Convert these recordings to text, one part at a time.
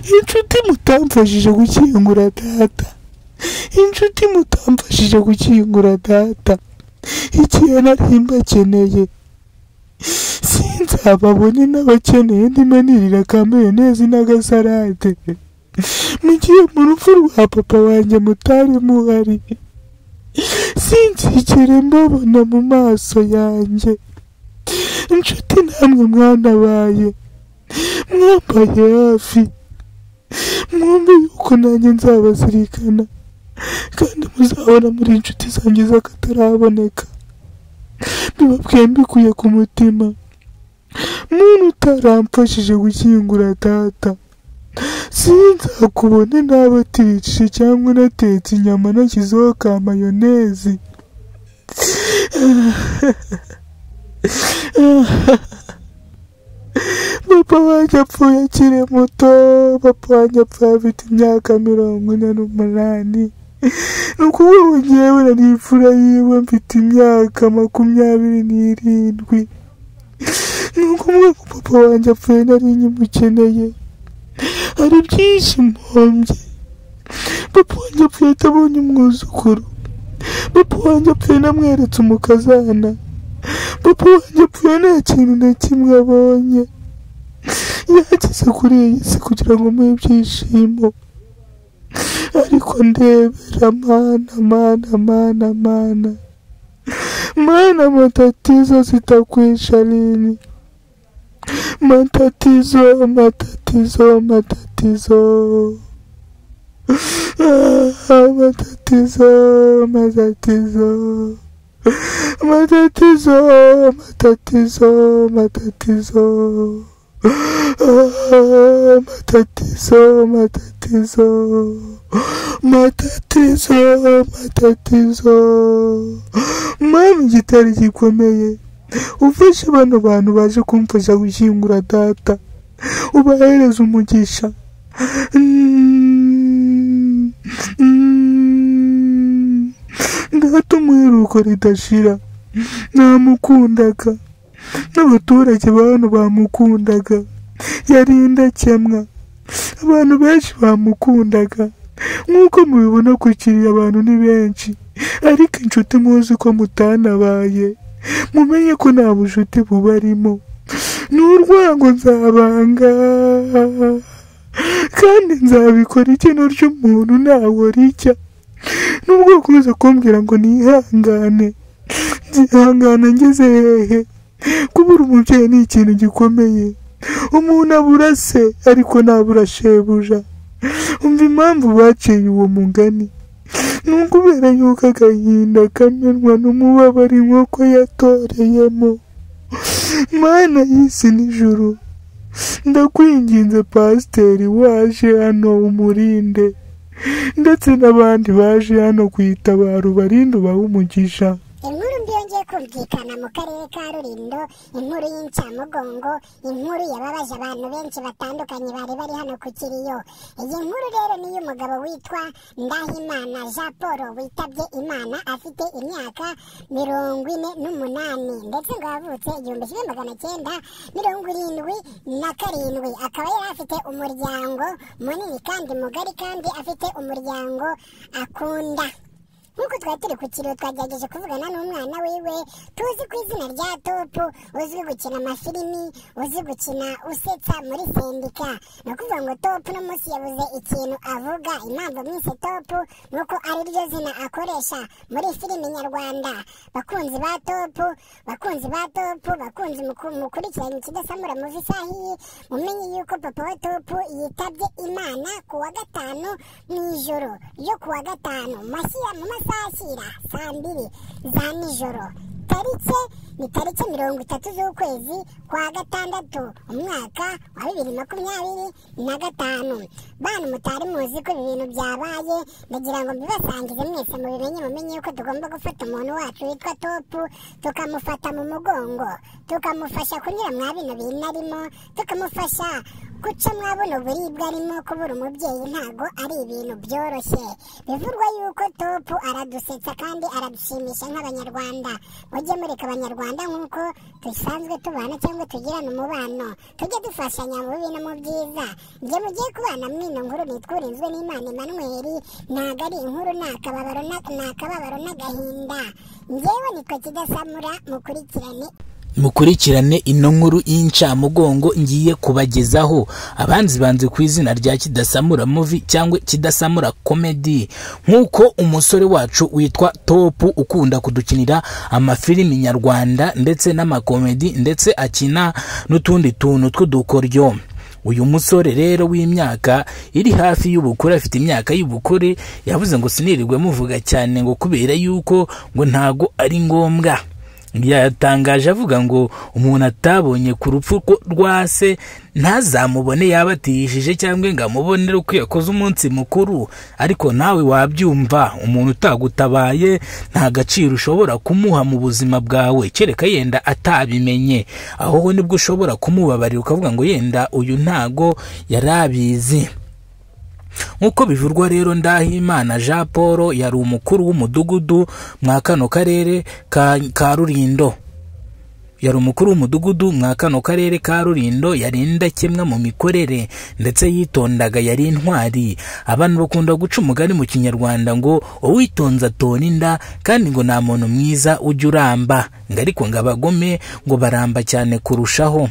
Inshuti mutamfashije gukingura data, inshuti mutamfashije gukingura data, igihe nari mbakeneye sinzababone n'abakeneye ndimo nirira ka mayonezi n'agasarade. Mugiye mu rupfu rwa papa wanjye mutari muhari, sinzigere mbabona mu maso yanjye. Inshuti namwe mwanabaye, mwambaye hafi, mwumve yuko nanjye nzabazirikana, kandi muzahora muri inshuti zanjye z'akataraboneka. Mbibabwiye mbikuye ku mutima, muntu utaramfashije gukingura data, sinzakubone nabatirishije cyangwa natetse inyama nashyizeho ka mayonezi. Papa wanjye apfuye akiri muto, papa wanjye apfuye afite imyaka 48. Ni ukuvuga ngo njyewe nari imfura yiwe mfite imyaka 27. Ni ukuvuga ngo papa wanjye apfuye nari nkimukeneye, hari byinshi mpombye. Papa wanjye apfuye atabonye umwuzukuru, papa wanjye apfuye namweretse umukazana, papa wanjye apfuye nta kintu na kimwe abonye. Yakize kuri iyi si kugira ngo muhe ibyishimo, ariko ndebera mana mana mana mana mana, matatizo zitakwisha lini? Matatizo matatizo matatizo, matatizo matatizo matatizo matatizo matatizo, matatizo matatizo matatizo matatizo. Mama, igitari gikomeye, ufashe bano bantu baje kumfasha gushyingura data, ubahereze umugisha. Data umuheruko ridashira, namukundaga, n'abaturage ba hano bamukundaga, yari indakemwa, abantu benshi bamukundaga. Nk'uko mubibona ku kiriyo abantu ni benshi, ariko inshuti muzi ko mutanabaye, mumenye ko nta bucuti bubarimo. Ni urwango nzabanga, kandi nzabikora ikino ry'umuntu ntawe rijya. Nubwo ukomeza kumbwira ngo nihangane, nzihangana ngeze hehe? Kubura umubyeyi ni ikintu gikomeye. Umuntu abura se ariko ntabura shebuja. Umva impamvu baciye uwo mugani, ni ukubera yuko agahinda kamenwa n'umubabaro inkoko yatoreyemo. Mana y'isi n'ijuru, ndakwinginze pasiteri waje hano umurinde, ndetse n'abandi baje hano kwitabara ubarinde ubahe umugisha. Inkuru mbi yongeye kumvikana mu karere ka Rulindo, inkuru y'incamugongo, inkuru yababaje abantu benshi batandukanye bari bari hano ku kiriyo. Iyi nkuru rero ni iy'umugabo witwa Ndahimana Jean Paul witabye Imana afite imyaka 48, ndetse ngo yavutse 1977. Akaba yari afite umuryango munini kandi mugari, kandi afite umuryango akunda. Nk'uko twari turi ku kiriyo twagerageje kuvugana n'umwana wiwe tuzi ku izina rya Topu, uzwi gukina amafilimi, uzi gukina usetsa muri sendika. Ni ukuvuga ngo Topu no munsi yabuze ikintu avuga. Impamvu mwise Topu ni uko ari ryo zina akoresha muri filimi nyarwanda. Bakunzi ba Topu, bakunzi ba Topu, bakunzi mukurikiranye Ikidasamura Muvi isaha iyi, mumenye yuko papa wa Topu yitabye Imana ku wa gatanu mu ijoro ryo ku wa gatanu mu masaha ashyira saa 2 za nijoro. Tariki ni tariki 30 z'ukwezi kwa gatandatu umwaka wa 2025. Bantu mutari muzi ko ibi bintu byabaye, ndagira ngo mbibasangize mwese mubimenye, mumenye yuko tugomba gufata umuntu wacu witwa Topu, tukamufata mu mugongo, tukamufasha kunyura mwa bino bintu arimo, tukamufasha Guca mwabuno buribwa arimo kubura umubyeyi ntago ari ibintu byoroshye. Bivurwa yuko Topu aradusetsa kandi aradushimisha nk'abanyarwanda. Mujye mureka abanyarwanda nk'uko dusanzwe tubana cyangwa tugirana umubano, tujye dufashanya mu bibi no mu byiza. Njye mugiye kubana mwino nkuru nitwa Urinzwe n'Imana Emmanuel, ntago ari inkuru, ni akababaro n'agahinda. Njyewe nitwa Kidasamura, mukurikirane ino nkuru y'incamugongo ngiye kubagezaho. Abanzi banze ku izina rya Kidasamura Movie cyangwa Kidasamura Comedy. Nk'uko umusore wacu witwa Topu ukunda kudukinira amafilimi nyarwanda ndetse n'amakomedi, ndetse akina n'utundi tuntu tw'udukoryo. Uyu musore rero w'imyaka iri hafi y'ubukure, afite imyaka y'ubukure, yavuze ngo sinirirwe muvuga cyane ngo kubera yuko ngo ntago ari ngombwa. Yatangaje avuga ngo umuntu atabonye ku rupfu rwa se ntazamubone yabatishije cyangwa ngo amubonere uko yakoze umunsi mukuru. Ariko nawe wabyumva, umuntu utagutabaye nta gaciro ushobora kumuha mu buzima bwawe, kereka yenda atabimenye. Aho nibwo ushobora kumubabarira ukavuga ngo yenda uyu ntago yarabizi. Nk'uko bivurwa rero, Ndahimana Jean Paul yari umukuru w'umudugudu mwa kano karere ka Rulindo. Yari umukuru w'umudugudu mwa kano karere ka Rulindo, yari indakemwa mu mikorere ndetse yitondaga, yari intwari. Abantu bakunda guca umugani mu Kinyarwanda ngo uwitonze atona inda, kandi ngo nta muntu mwiza ujya uramba, ngo ariko ngo abagome ngo baramba cyane kurushaho.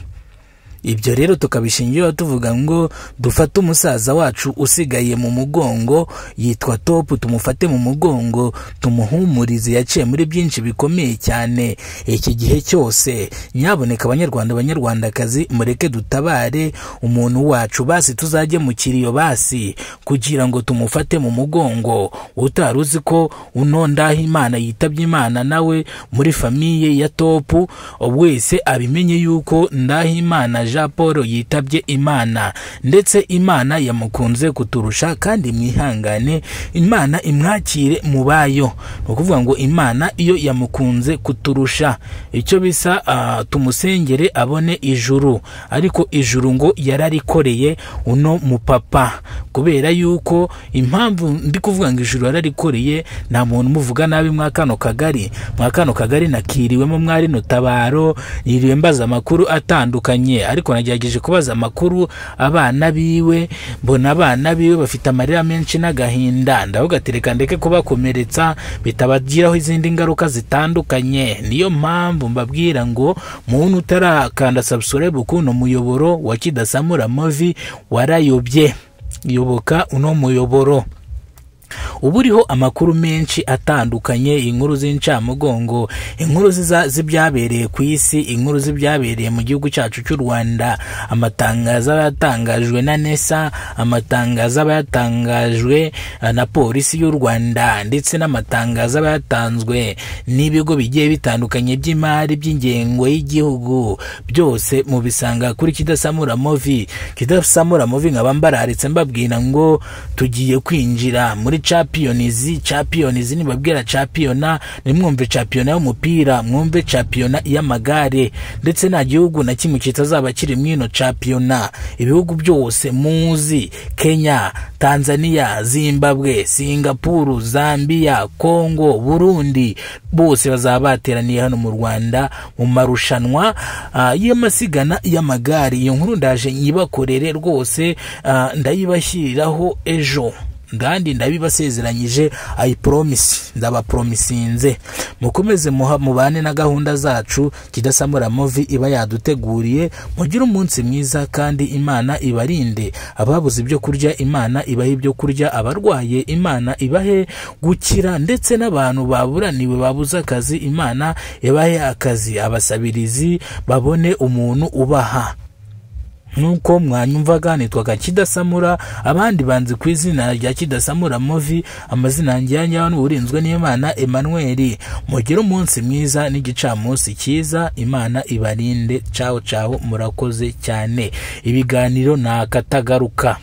Ibyo rero tukabishingira tuvuga ngo dufate umusaza wacu usigaye mu mugongo yitwa Topu, tumufate mu mugongo tumuhumurize, yaciye muri byinshi bikomeye cyane iki gihe cyose. Nyaboneka abanyarwanda abanyarwandakazi, mureke dutabare umuntu wacu, basi tuzajye mu kiriyo basi kugira ngo tumufate mu mugongo. Utari uzi ko uno Ndahimana yitabye Imana nawe muri famiye ya Topu wese abimenye yuko Ndahimana Jean Paul yitabye Imana, ndetse Imana yamukunze kuturusha, kandi mwihangane Imana imwakire mubayo. Ni ukuvuga ngo Imana iyo yamukunze kuturusha, icyo bisa tumusengere abone ijuru. Ariko ijuru ngo yararikoreye uno mupapa, kubera yuko impamvu ndi kuvuga ngo ijuru yararikoreye, nta muntu umuvuga nabi mwa kano kagari. Mwa kano kagari nakiriwemo mwari no tabaro, yiriwe mbaza amakuru atandukanye, ariko nagerageje kubaza amakuru abana biwe, mbona abana biwe bafite amarira menshi n'agahinda. Ndavuga ati reka ndeke kubakomeretsa bitabagiraho izindi ngaruka zitandukanye. Niyo mpamvu mbabwira ngo muntu utarakanda subscribe kuno muyoboro wa Kidasamura Movie warayobye, yoboka uno muyoboro. Ubu uriho amakuru menshi atandukanye, inkuru z'incamugongo, inkuru z'ibyabereye ku isi, inkuru z'ibyabereye mu gihugu cyacu cy'u Rwanda, amatangazo aba yatangajwe na NESA, amatangazo aba yatangajwe na polisi y'u Rwanda, ndetse n'amatangazo aba yatanzwe n'ibigo bigiye bitandukanye by'imari by'ingengo y'igihugu. Byose mubisanga kuri Kidasamura Movie. Kidasamura Movie nkaba mbararitse mbabwira ngo tugiye kwinjira muri Champions. Nibabwira championa nimwumve championa y'umupira, mwumve championa y'amagare, ndetse nta gihugu na kimwe kitazaba kiri mwino championa. Ibihugu byose muzi, Kenya, Tanzania, Zimbabwe, Singapore, Zambia, Congo, Burundi, bose bazaba bateraniye hano mu Rwanda mu marushanwa y'amasigana y'amagare. Iyo nkuru ndaje nyibakorere rwose, ndayibashyiriraho ejo. Ndandi ndabibasezeranyije, I promise, ndabapromisinze. Mukomeze mubane na gahunda zacu Kidasamura Movie iba yaduteguriye. Mugire umunsi mwiza kandi Imana ibarinde. Ababuze ibyo kurya Imana ibahe ibyo kurya, abarwaye Imana ibahe gukira, ndetse n'abantu baburaniwe babuze akazi Imana ibahe akazi, abasabirizi babone umuntu ubaha. Nuko mwanyumvaga nitwaga Kidasamura, abandi banzi ku izina rya Kidasamura Movie, amazina yanjye yanyu Urinzwe n'Imana Emmanuel. Mugire umunsi mwiza n'igicamunsi cyiza, Imana ibarinde. Ciao ciao, murakoze cyane. Ibiganiro nakatagaruka.